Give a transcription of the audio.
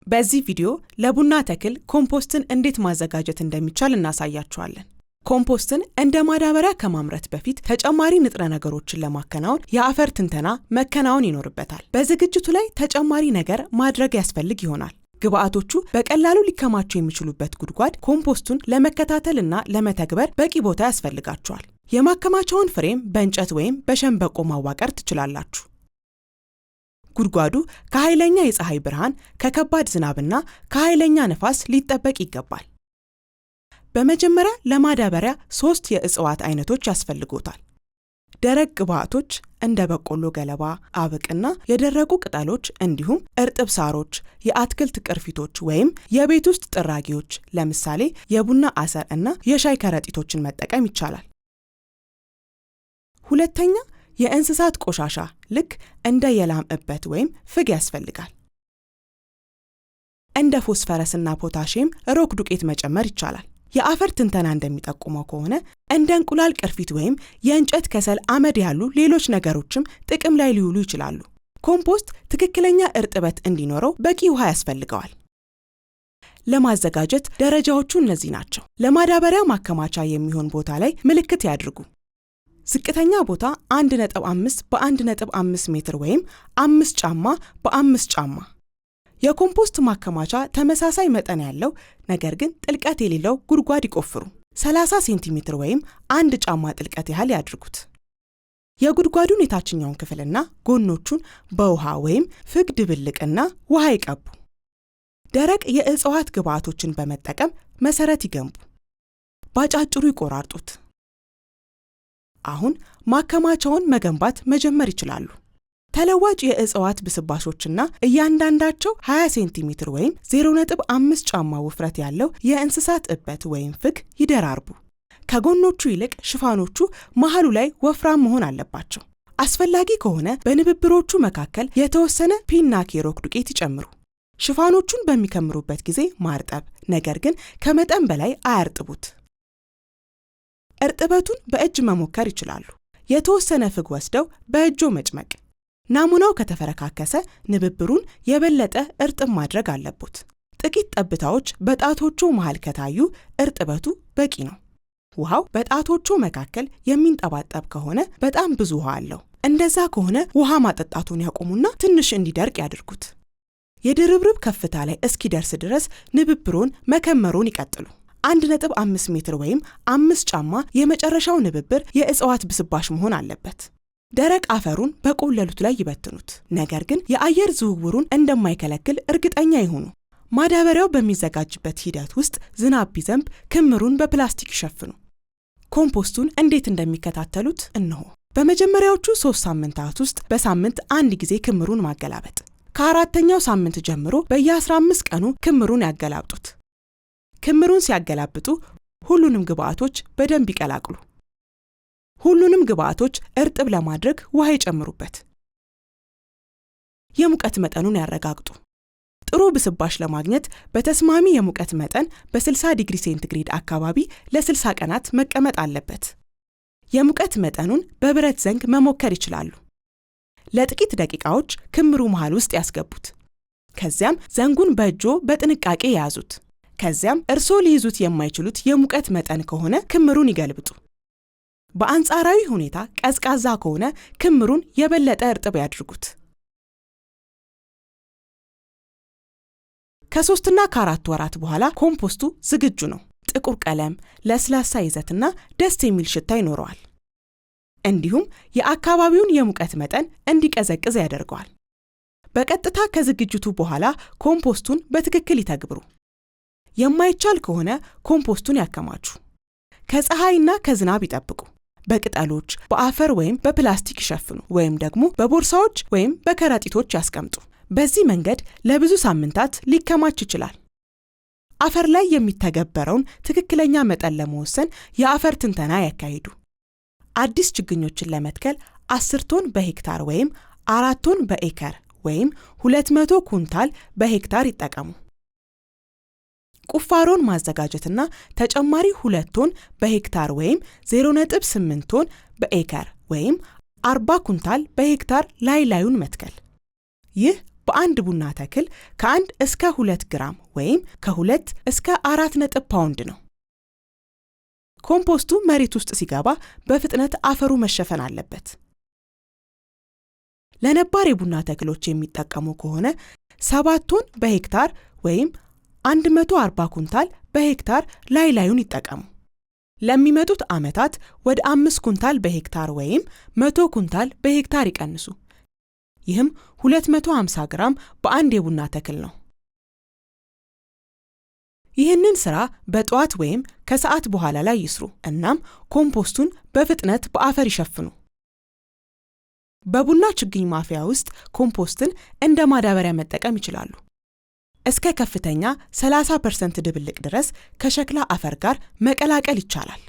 በዚህ ቪዲዮ ለቡና ተክል ኮምፖስትን እንዴት ማዘጋጀት እንደሚቻል እናሳያችኋለን። ኮምፖስትን እንደ ማዳበሪያ ከማምረት በፊት ተጨማሪ ንጥረ ነገሮችን ለማከናወን የአፈር ትንተና መከናወን ይኖርበታል። በዝግጅቱ ላይ ተጨማሪ ነገር ማድረግ ያስፈልግ ይሆናል። ግብአቶቹ በቀላሉ ሊከማቹ የሚችሉበት ጉድጓድ፣ ኮምፖስቱን ለመከታተልና ለመተግበር በቂ ቦታ ያስፈልጋቸዋል። የማከማቻውን ፍሬም በእንጨት ወይም በሸንበቆ ማዋቀር ትችላላችሁ። ጉድጓዱ ከኃይለኛ የፀሐይ ብርሃን፣ ከከባድ ዝናብና ከኃይለኛ ነፋስ ሊጠበቅ ይገባል። በመጀመሪያ ለማዳበሪያ ሶስት የእጽዋት አይነቶች ያስፈልጎታል። ደረቅ ግብአቶች እንደ በቆሎ ገለባ፣ አብቅና የደረቁ ቅጠሎች እንዲሁም እርጥብ ሳሮች፣ የአትክልት ቅርፊቶች ወይም የቤት ውስጥ ጥራጊዎች፣ ለምሳሌ የቡና አሰር እና የሻይ ከረጢቶችን መጠቀም ይቻላል። ሁለተኛ፣ የእንስሳት ቆሻሻ ልክ እንደ የላም እበት ወይም ፍግ ያስፈልጋል። እንደ ፎስፈረስና ፖታሺየም ሮክ ዱቄት መጨመር ይቻላል። የአፈር ትንተና እንደሚጠቁመው ከሆነ እንደ እንቁላል ቅርፊት ወይም የእንጨት ከሰል አመድ ያሉ ሌሎች ነገሮችም ጥቅም ላይ ሊውሉ ይችላሉ። ኮምፖስት ትክክለኛ እርጥበት እንዲኖረው በቂ ውሃ ያስፈልገዋል። ለማዘጋጀት ደረጃዎቹ እነዚህ ናቸው። ለማዳበሪያ ማከማቻ የሚሆን ቦታ ላይ ምልክት ያድርጉ። ዝቅተኛ ቦታ 1.5 በ1.5 ሜትር ወይም 5 ጫማ በ5 ጫማ። የኮምፖስት ማከማቻ ተመሳሳይ መጠን ያለው ነገር ግን ጥልቀት የሌለው ጉድጓድ ይቆፍሩ። 30 ሴንቲሜትር ወይም 1 ጫማ ጥልቀት ያህል ያድርጉት። የጉድጓዱን የታችኛውን ክፍልና ጎኖቹን በውሃ ወይም ፍግ ድብልቅና ውሃ ይቀቡ። ደረቅ የእጽዋት ግብዓቶችን በመጠቀም መሰረት ይገንቡ። ባጫጭሩ ይቆራርጡት። አሁን ማከማቻውን መገንባት መጀመር ይችላሉ። ተለዋጭ የእጽዋት ብስባሾችና እያንዳንዳቸው 20 ሴንቲሜትር ወይም 0.5 ጫማ ውፍረት ያለው የእንስሳት እበት ወይም ፍግ ይደራርቡ። ከጎኖቹ ይልቅ ሽፋኖቹ መሃሉ ላይ ወፍራም መሆን አለባቸው። አስፈላጊ ከሆነ በንብብሮቹ መካከል የተወሰነ ፒና ኬ ሮክ ዱቄት ይጨምሩ። ሽፋኖቹን በሚከምሩበት ጊዜ ማርጠብ፣ ነገር ግን ከመጠን በላይ አያርጥቡት። እርጥበቱን በእጅ መሞከር ይችላሉ። የተወሰነ ፍግ ወስደው በእጆ መጭመቅ። ናሙናው ከተፈረካከሰ ንብብሩን የበለጠ እርጥብ ማድረግ አለቦት። ጥቂት ጠብታዎች በጣቶቹ መሃል ከታዩ እርጥበቱ በቂ ነው። ውሃው በጣቶቹ መካከል የሚንጠባጠብ ከሆነ በጣም ብዙ ውሃ አለው። እንደዛ ከሆነ ውሃ ማጠጣቱን ያቆሙና ትንሽ እንዲደርቅ ያድርጉት። የድርብርብ ከፍታ ላይ እስኪደርስ ድረስ ንብብሩን መከመሩን ይቀጥሉ። 1.5 ሜትር ወይም 5 ጫማ የመጨረሻው ንብብር የእጽዋት ብስባሽ መሆን አለበት። ደረቅ አፈሩን በቆለሉት ላይ ይበትኑት። ነገር ግን የአየር ዝውውሩን እንደማይከለክል እርግጠኛ ይሁኑ። ማዳበሪያው በሚዘጋጅበት ሂደት ውስጥ ዝናብ ቢዘንብ ክምሩን በፕላስቲክ ይሸፍኑ። ኮምፖስቱን እንዴት እንደሚከታተሉት እነሆ። በመጀመሪያዎቹ 3 ሳምንታት ውስጥ በሳምንት አንድ ጊዜ ክምሩን ማገላበጥ። ከአራተኛው ሳምንት ጀምሮ በየ15 ቀኑ ክምሩን ያገላብጡት። ክምሩን ሲያገላብጡ ሁሉንም ግብአቶች በደንብ ይቀላቅሉ። ሁሉንም ግብአቶች እርጥብ ለማድረግ ውሃ ይጨምሩበት። የሙቀት መጠኑን ያረጋግጡ። ጥሩ ብስባሽ ለማግኘት በተስማሚ የሙቀት መጠን በ60 ዲግሪ ሴንቲግሬድ አካባቢ ለ60 ቀናት መቀመጥ አለበት። የሙቀት መጠኑን በብረት ዘንግ መሞከር ይችላሉ። ለጥቂት ደቂቃዎች ክምሩ መሃል ውስጥ ያስገቡት። ከዚያም ዘንጉን በእጆ በጥንቃቄ ያዙት። ከዚያም እርስዎ ሊይዙት የማይችሉት የሙቀት መጠን ከሆነ ክምሩን ይገልብጡ። በአንጻራዊ ሁኔታ ቀዝቃዛ ከሆነ ክምሩን የበለጠ እርጥብ ያድርጉት። ከ3ና ከ4 ወራት በኋላ ኮምፖስቱ ዝግጁ ነው። ጥቁር ቀለም፣ ለስላሳ ይዘትና ደስ የሚል ሽታ ይኖረዋል። እንዲሁም የአካባቢውን የሙቀት መጠን እንዲቀዘቅዝ ያደርገዋል። በቀጥታ ከዝግጅቱ በኋላ ኮምፖስቱን በትክክል ይተግብሩ። የማይቻል ከሆነ ኮምፖስቱን ያከማቹ። ከፀሐይና ከዝናብ ይጠብቁ። በቅጠሎች፣ በአፈር ወይም በፕላስቲክ ይሸፍኑ ወይም ደግሞ በቦርሳዎች ወይም በከረጢቶች ያስቀምጡ። በዚህ መንገድ ለብዙ ሳምንታት ሊከማች ይችላል። አፈር ላይ የሚተገበረውን ትክክለኛ መጠን ለመወሰን የአፈር ትንተና ያካሂዱ። አዲስ ችግኞችን ለመትከል 10 ቶን በሄክታር ወይም 4 ቶን በኤከር ወይም 200 ኩንታል በሄክታር ይጠቀሙ። ቁፋሮን ማዘጋጀትና ተጨማሪ 2 ቶን በሄክታር ወይም 0.8 ቶን በኤከር ወይም 40 ኩንታል በሄክታር ላይ ላዩን መትከል። ይህ በአንድ ቡና ተክል ከ1 እስከ 2 ግራም ወይም ከ2 እስከ 4 ነጥብ ፓውንድ ነው። ኮምፖስቱ መሬት ውስጥ ሲገባ በፍጥነት አፈሩ መሸፈን አለበት። ለነባር የቡና ተክሎች የሚጠቀሙ ከሆነ 7 ቶን በሄክታር ወይም 140 ኩንታል በሄክታር ላይ ላዩን ይጠቀሙ። ለሚመጡት ዓመታት ወደ 5 ኩንታል በሄክታር ወይም 100 ኩንታል በሄክታር ይቀንሱ። ይህም 250 ግራም በአንድ የቡና ተክል ነው። ይህንን ሥራ በጠዋት ወይም ከሰዓት በኋላ ላይ ይስሩ፣ እናም ኮምፖስቱን በፍጥነት በአፈር ይሸፍኑ። በቡና ችግኝ ማፍያ ውስጥ ኮምፖስትን እንደ ማዳበሪያ መጠቀም ይችላሉ። እስከ ከፍተኛ 30% ድብልቅ ድረስ ከሸክላ አፈር ጋር መቀላቀል ይቻላል።